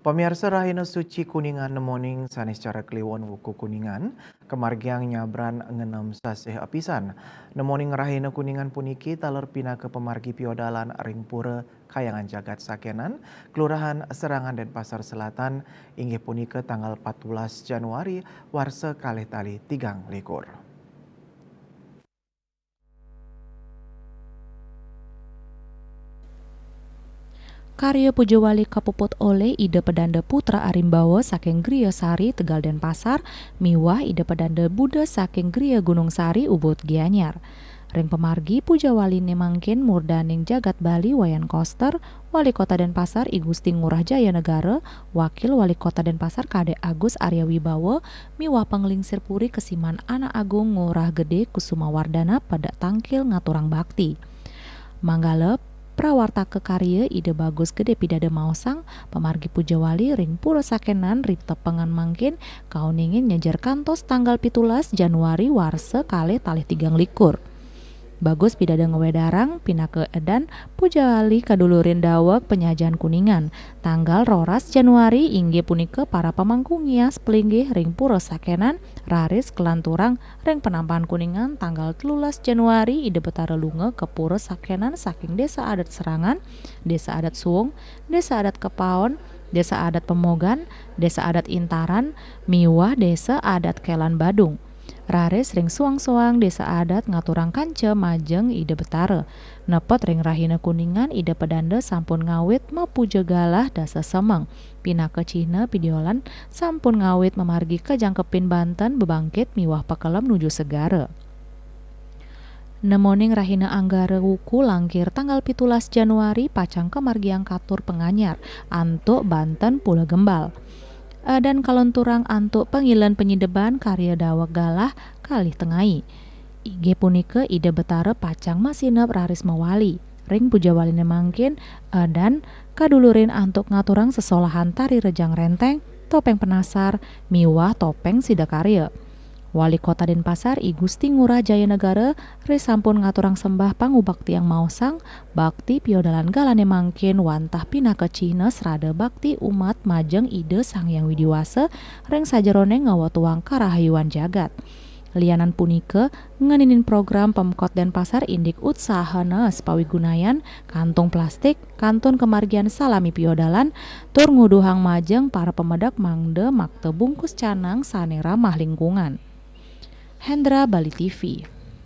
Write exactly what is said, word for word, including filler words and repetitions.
Pamiarsa, Rahina Suci Kuningan nemoning sané sacara kliwon wuku Kuningan kamargiang nyabran ngenem sasih apisan. Nemoning Rahina Kuningan puniki taler pinaka pamargi piodalan ring Pura Kahyangan Jagat Sakenan, Kelurahan Serangan, Denpasar Selatan, inggih punika tanggal empat belas Januari warsa kalih tali tigang likur. Karya puja wali kapuput olih Ida Pedanda Putra Arimbawa saking Griya Sari, Tegal Denpasar, miwah Ida Pedanda Buddha saking Griya Gunung Sari, Ubud Gianyar. Ring pamargi puja waliné mangkin murdaning jagat Bali Wayan Koster, Wali Kota Denpasar I Gusti Ngurah Jaya Negara, Wakil Wali Kota Denpasar Kadek Agus Arya Wibawa, miwah panglingsir puri kesiman Anak Agung Ngurah Gedé Kusuma Wardana pedak tangkil ngaturang bakti. Manggala prawartaka karya Ida Bagus Gedé Pidada maosang, pamargi puja wali ring Pura Sakenan ring tepengan mangkin kauningin nyejer kantos tanggal pitulas Januari warsa kalih tali tigang likur. Bagus Pidada ngwedarang pinaka edan puja wali kadulurin daweg panyajian Kuningan. Tanggal roras Januari inggih punika para pamangku ngias pelinggih ring Pura Sakenan, raris kalanturang ring penampahan Kuningan. Tanggal telulas Januari Ida Betara lunga ka Pura Sakenan saking Desa Adat Serangan, Desa Adat Suwung, Desa Adat Kepaon, Desa Adat Pemogan, Desa Adat Intaran, miwah Desa Adat Kelan Badung. Raris ring soang-soang desa adat ngaturang kanca majeng Ida Betara. Nepet ring rahina Kuningan, Ida Pedanda sampun ngawit mapuja galah dasa semeng. Pinaka cihna pidiolan sampun ngawit mamargi kajangkepin banten bebangkit miwah pakelem nuju segara. Nemoning rahina Anggara wuku langkir tanggal pitulas Januari pacang kamargiang katur panganyar antuk banten Pula Gembal. Edan kalanturang antuk pangilen panyideban karya daweg galah kalih tengai. Inggih punika Ida Betara pacang masineb raris mawali. Ring puja waliné mangkin, edan kadulurin antuk ngaturang sesolahan tari rejang renteng, topeng penasar, miwah topeng sidakarya. Wali Kota Denpasar I Gusti Ngurah Jaya Negara ri sampun ngaturang sembah pangubaktiang maosang, bakti piodalan galané mangkin wantah pinaka cihna srada bakti umat majeng Ida Sang Hyang Widi Wasa ring sajeroné ngawetuang karahayuan jagat. Lianan punika, ngeninin program Pemkot Denpasar indik Utsaha Nees Pawigunayan, kantung plastik, kantun kamargian salami piodalan, tur nguduhang majeng para pamedek mangda makta bungkus canang sané ramah lingkungan. Hendra, Bali T V.